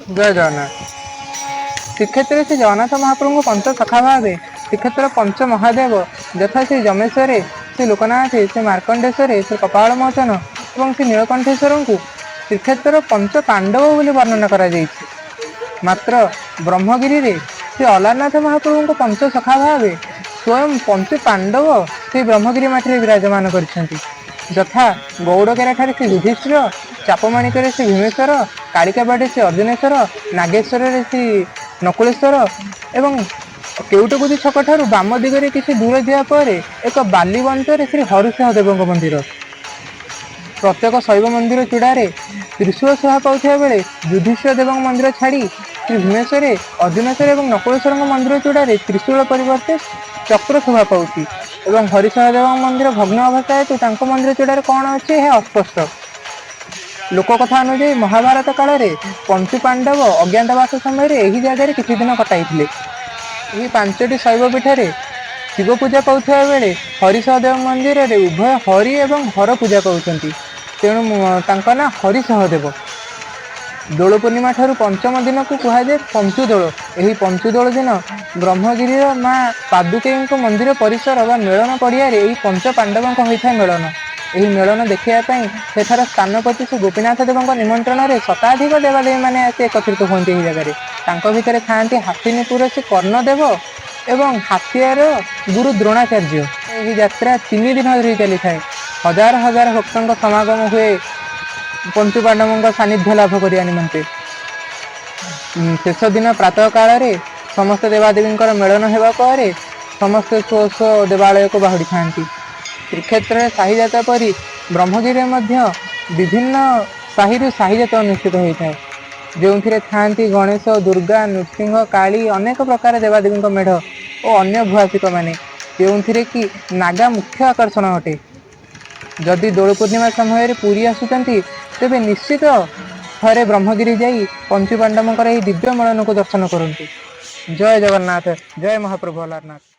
ଜୟ ଜଗନ୍ନାଥ। ଶ୍ରୀକ୍ଷେତ୍ରରେ ଶ୍ରୀ ଜଗନ୍ନାଥ ମହାପ୍ରଭୁଙ୍କ ପଞ୍ଚ ସଖା ଭାବେ ଶ୍ରୀକ୍ଷେତ୍ର ପଞ୍ଚ ମହାଦେବ ଯଥା ଶ୍ରୀ ଯମେଶ୍ୱରେ, ଶ୍ରୀ ଲୋକନାଥ, ଶ୍ରୀ ମାର୍କଣ୍ଡେଶ୍ୱରେ, ଶ୍ରୀ କପାଳମୋଚନ ଏବଂ ଶ୍ରୀ ନୀଳକଣ୍ଠେଶ୍ୱରଙ୍କୁ ଶ୍ରୀକ୍ଷେତ୍ରର ପଞ୍ଚ ପାଣ୍ଡବ ବୋଲି ବର୍ଣ୍ଣନା କରାଯାଇଛି। ମାତ୍ର ବ୍ରହ୍ମଗିରିରେ ଶ୍ରୀ ଅଲାରନାଥ ମହାପ୍ରଭୁଙ୍କ ପଞ୍ଚ ସଖା ଭାବେ ସ୍ୱୟଂ ପଞ୍ଚୁ ପାଣ୍ଡବ ଶ୍ରୀ ବ୍ରହ୍ମଗିରି ମାଟିରେ ବିରାଜମାନ କରିଛନ୍ତି। ଯଥା ଗୌଡ଼କେରା ଠାରେ ଶ୍ରୀ ଯୁଧିଷ୍ଠିର, ଚାପମାଣିକରେ ଶ୍ରୀ ଭୀମେଶ୍ୱର, କାଳିକାବାଡ଼ିରେ ଶ୍ରୀ ଅର୍ଜୁନେଶ୍ୱର, ନାଗେଶ୍ୱରରେ ଶ୍ରୀ ନକୁଳେଶ୍ୱର ଏବଂ କେଉଟକୁଦି ଛକ ଠାରୁ ବାମ ଦିଗରେ କିଛି ଦୂର ଯିବା ପରେ ଏକ ବାଲିବଞ୍ଚରେ ଶ୍ରୀ ହରିସିଂହ ଦେବଙ୍କ ମନ୍ଦିର। ପ୍ରତ୍ୟେକ ଶୈବ ମନ୍ଦିର ଚୂଡ଼ାରେ ତ୍ରିଶୂଳ ଶୋଭା ପାଉଥିବା ବେଳେ ଯୁଧିଷ୍ଠିର ଦେବଙ୍କ ମନ୍ଦିର ଛାଡ଼ି ଶ୍ରୀ ଭୀମେଶ୍ୱରେ, ଅର୍ଜୁନେଶ୍ୱର ଏବଂ ନକୁଳେଶ୍ୱରଙ୍କ ମନ୍ଦିର ଚୂଡ଼ାରେ ତ୍ରିଶୂଳ ପରିବର୍ତ୍ତେ ଚକ୍ର ଶୋଭା ପାଉଛି ଏବଂ ହରିସିଂହ ଦେବଙ୍କ ମନ୍ଦିର ଭଗ୍ନ ଅବସ୍ଥା ହେତୁ ତାଙ୍କ ମନ୍ଦିର ଚୂଡ଼ାରେ କ'ଣ ଅଛି, ଏହା ଅସ୍ପଷ୍ଟ। ଲୋକକଥା ଅନୁଯାୟୀ ମହାଭାରତ କାଳରେ ପଞ୍ଚୁ ପାଣ୍ଡବ ଅଜ୍ଞାତବାସ ସମୟରେ ଏହି ଜାଗାରେ କିଛି ଦିନ କଟାଇଥିଲେ। ଏହି ପାଞ୍ଚଟି ଶୈବ ପୀଠରେ ଶିବ ପୂଜା ପାଉଥିବା ବେଳେ ହରିସହଦେବ ମନ୍ଦିରରେ ଉଭୟ ହରି ଏବଂ ହର ପୂଜା ପାଉଛନ୍ତି, ତେଣୁ ତାଙ୍କ ନାଁ ହରିସହଦେବ। ଦୋଳ ପୂର୍ଣ୍ଣିମା ଠାରୁ ପଞ୍ଚମ ଦିନକୁ କୁହାଯାଏ ପଞ୍ଚୁଦୋଳ। ଏହି ପଞ୍ଚୁଦୋଳ ଦିନ ବ୍ରହ୍ମଗିରିର ମା ପାଦୁକେଇଙ୍କ ମନ୍ଦିର ପରିସର ବା ମେଳନ ପଡ଼ିଆରେ ଏହି ପଞ୍ଚ ପାଣ୍ଡବଙ୍କ ହୋଇଥାଏ ମେଳନ। ଏହି ମେଳନ ଦେଖିବା ପାଇଁ ସେଠାର ସ୍ଥାନପତି ଶ୍ରୀ ଗୋପୀନାଥ ଦେବଙ୍କ ନିମନ୍ତ୍ରଣରେ ଶତାଧିକ ଦେବାଦେବୀମାନେ ଆସି ଏକତ୍ରିତ ହୁଅନ୍ତି ଏହି ଜାଗାରେ। ତାଙ୍କ ଭିତରେ ଥାଆନ୍ତି ହାସିନୀପୁର ଶ୍ରୀ କର୍ଣ୍ଣଦେବ ଏବଂ ହାସିଆର ଗୁରୁ ଦ୍ରୋଣାଚାର୍ଯ୍ୟ। ଏହି ଯାତ୍ରା 3 ଦିନ ଧରି ଚାଲିଥାଏ। ହଜାର ହଜାର ଭକ୍ତଙ୍କ ସମାଗମ ହୁଏ ପଞ୍ଚୁ ପାଣ୍ଡବଙ୍କ ସାନ୍ନିଧ୍ୟ ଲାଭ କରିବା ନିମନ୍ତେ। ଶେଷ ଦିନ ପ୍ରାତଃ କାଳରେ ସମସ୍ତ ଦେବାଦେବୀଙ୍କର ମେଳନ ହେବା ପରେ ସମସ୍ତେ ସ୍ୱ ସ୍ୱ ଦେବାଳୟକୁ ବାହୁଡ଼ିଥାନ୍ତି। ଶ୍ରୀକ୍ଷେତ୍ରରେ ସାହିଯାତ ପରି ବ୍ରହ୍ମଗିରିରେ ମଧ୍ୟ ବିଭିନ୍ନ ସାହିରୁ ସାହିଯାତ ଅନୁଷ୍ଠିତ ହୋଇଥାଏ, ଯେଉଁଥିରେ ଥାଆନ୍ତି ଗଣେଶ, ଦୁର୍ଗା, ନୃସିଂହ, କାଳୀ, ଅନେକ ପ୍ରକାର ଦେବାଦେବୀଙ୍କ ମେଢ଼ ଓ ଅନ୍ୟ ଭୁଆସିକମାନେ, ଯେଉଁଥିରେ କି ନାଗା ମୁଖ୍ୟ ଆକର୍ଷଣ ଅଟେ। ଯଦି ଦୋଳ ପୂର୍ଣ୍ଣିମା ସମୟରେ ପୁରୀ ଆସୁଛନ୍ତି, ତେବେ ନିଶ୍ଚିତ ଥରେ ବ୍ରହ୍ମଗିରି ଯାଇ ପଞ୍ଚୁ ପାଣ୍ଡବଙ୍କର ଏହି ଦିବ୍ୟ ମେଳନକୁ ଦର୍ଶନ କରନ୍ତୁ। ଜୟ ଜଗନ୍ନାଥ, ଜୟ ମହାପ୍ରଭୁ ଅଲାରନାଥ।